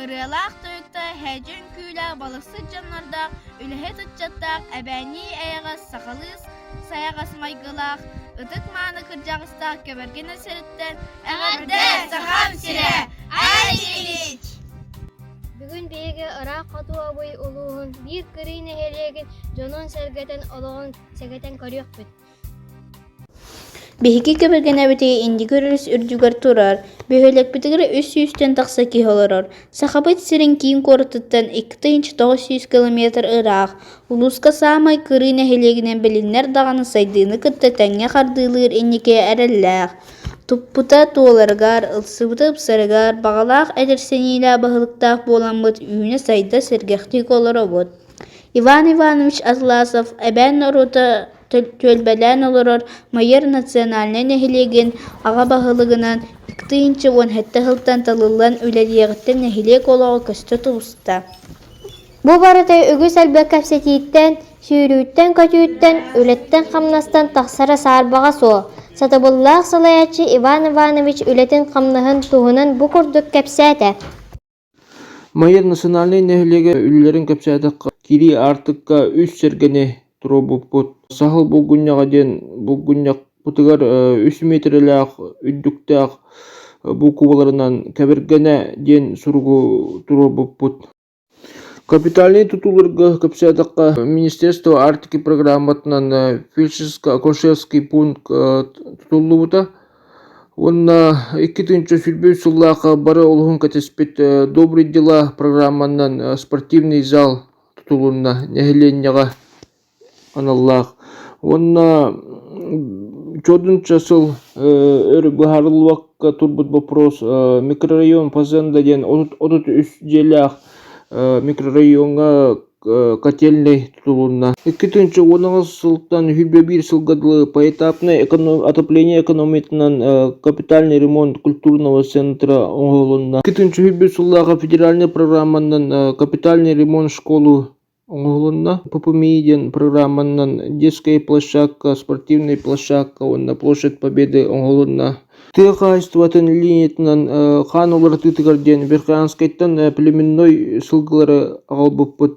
Ырыалаах-тойуктаах, һээдьэ үҥкүүлээх, балыксыт дьоннордоох, үлэһит ыччаттаах, эбээннии эйэҕэс, сахалыы сайаҕас майгылаах, ытык-мааны кырдьаҕастаах Кэбэргэнэ сириттэн Эҕэрдэ, Сахам сирэ! Ай Ильич! Бүгүн биһиги ыраах хоту Абый улууһун биир кырыы нэһилиэгин дьонун-сэргэтин олоҕун сэгэтэн көрүөхпүт. Биһиги Кэбэргэнэбитигэр Индигир өрүс үрдүгэр турар, бөһүөлэкпитигэр үс сүүстэн тахса киһи олорор. Сахабыт сирин киин куоратыттан 2900 километр ыраах, улууска саамай кырыы нэһилиэгинэн билиннэр даҕаны сайдыыны кытта тэҥҥэ хардыылыыр инники эрэллээх. Туппута туоларыгар, ылсыбыта ыпсарыгар баҕалаах эдэр сэниилээх баһылыктаах буоламмыт үүнэ-сайда сэргэхтик олоробут. Иван Иванович Атласов эбээн норуота түөлбэлээн олорор Майыар национальнай нэһилиэгин аҕа баһылыгынан 2017 сылтан талыллан үлэлиэҕиттэн нэһилиэк олоҕо көстө тубуста. Бу барыта үгүс элбэх кэпсэтииттэн, сүүрүүттэн-көтүүттэн, үлэттэн-хамнастан тахсара саарбаҕа суох. Сатабыллаах салайааччы Иван Иванович үлэтин-хамнаһын туһунан бу курдук кэпсээтэ. Майыар национальнай нэһилиэгэ үлэлэрин кэпсээтэххэ, киирии аартыкка үс сэргэни туруорбуппут. Саһыл булгунньаҕа диэн булгунньахпытыгар үс миэтэрэлээх үрдүктээх буукубаларынан «Кэбиргэнэ» диэн суругу туруорбуппут. Капитальнай тутууларга кэпсээтэххэ, Министерство Арктики программатынан фельдшерско-акушерский пункт тутуллубута. Уонна 2023 сыллаахха бары олуһун кэтэспит «Добрые дела» программанан спортивный зал тутулунна нэһилиэнньэҕэ аналлаах. Уонна чуодунча сыл өр быһаарыллыбакка турбут боппуруос микрорайон Фазенда диэн 33 дьиэлээх микрорайоҥҥа котельнай тутулунна. 2010 сылтан 21 сылга дылы поэтапное отопление экономиятынан капитальный ремонт культурного центра оҥоһулунна. 2021 сыллааҕы федеральнай программанан капитальный ремонт школы Оҥоһулунна. ППМИ диэн программанан детская площадка, спортивная площадка уонна площадь Победы оҥоһулунна. Тыа хаһаайыстыбатын линиятынан хаан уларытыытыгар диэн Верхоянскайтан племенной сылгылары аҕалбыппыт.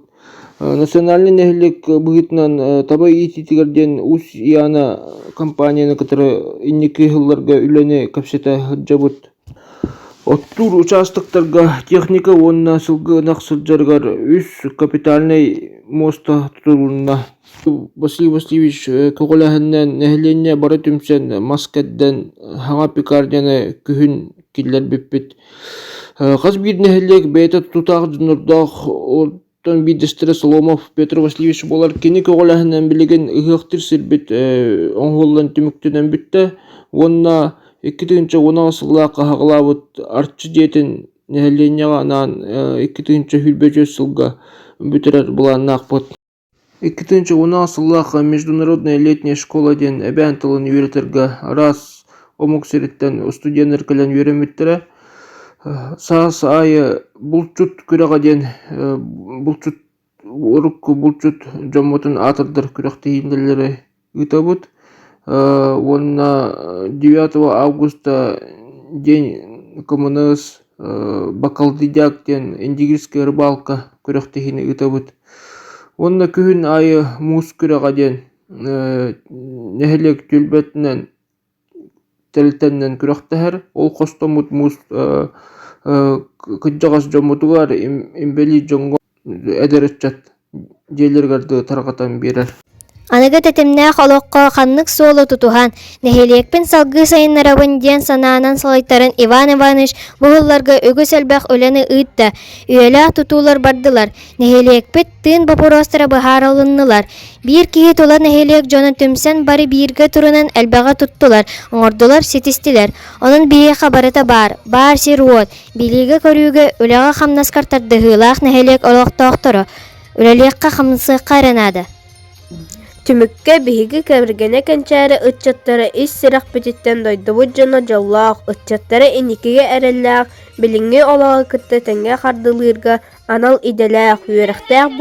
Национальнай нэһилиэк быһыытынан таба иитиитигэр диэн Уус Яна компанияны кытары инники сылларга үлэни кэпсэтэ сылдьабыт. Оттуур учаастактарга техника уонна сылгы ынах сылдьарыгар үс капитальнай муоста тутулунна. Василий Васильевич көҕүлээһининэн нэһилиэнньэ бары түмсэн мас кэрдэн саҥа пекарняны күһүн киллэрбиппит. Хас биир нэһилиэк бэйэтэ тутаах дьоннордоох Оттон биирдэстэрэ Соломов Петр Васильевич буолар. Кини көҕүлээһинэн билигин ыһыахтыыр сирбит оҥоһуллан түмүктэнэн бүттэ уонна 2010 сыллаахха хаҕылаабыт Арчы дьиэтин нэһилиэнньэҕэ анаан 2024 сылга бүтэрэр былааннаахпыт. 2010 сыллаахха Международная летняя школа диэн эбээн тылын үөрэтэргэ араас омук сириттэн студеннар кэлэн үөрэммиттэрэ. Саас аайы булчут күрэҕэ диэн булчут урукку булчут дьоммутун аатырдар күрэхтэһиилэри ыытабыт уонна 9 августа День КМНС Бакалдыдяк диэн индигирская рыбалка күрэхтэһиини ыытабыт. Уонна күһүн аайы муус күрэҕэ диэн нэһилиэк түөлбэтинэн тэрилтэнэн күрэхтэһэр. Ол хостоммут муус кырдьаҕас дьоммутугар, инбэлиит дьоҥҥо эдэр ыччат дьиэлэригэр да тарҕатан биэрэр. Аныгы тэтимнээх олоххо ханнык суолу тутуһан, нэһилиэкпин салгыы сайыннарабын диэн санаанан салайтаран Иван Иванович бу сылларга үгүс элбэх үлэни ыытта, үйэлээх тутуулар бардылар, нэһилиэкпит тыын боппуруостара быһаарылыннылар. Биир киһи тула нэһилиэк дьоно түмсэн бары бииргэ турунан элбэҕи туттулар, оҥордулар, ситистилэр. Онон биһиэхэ барыта баар, баар сир-уот, билиигэ-көрүүгэ, үлэҕэ-хамнаска тардыһыылаах нэһилиэк олохтоохторо. Үлэлиэххэ-хамсыахха эрэ наада. Түмүккэ биһиги кэргэнэ кэнчээри ыччаттара ис сүрэхпититтэн дойдубут дьоно дьоллоох, ыччаттара инникигэ эрэллээх, билиҥҥи олоҕу кытта тэҥҥэ хардыылыырга анал идэлээх, үөрэхтээх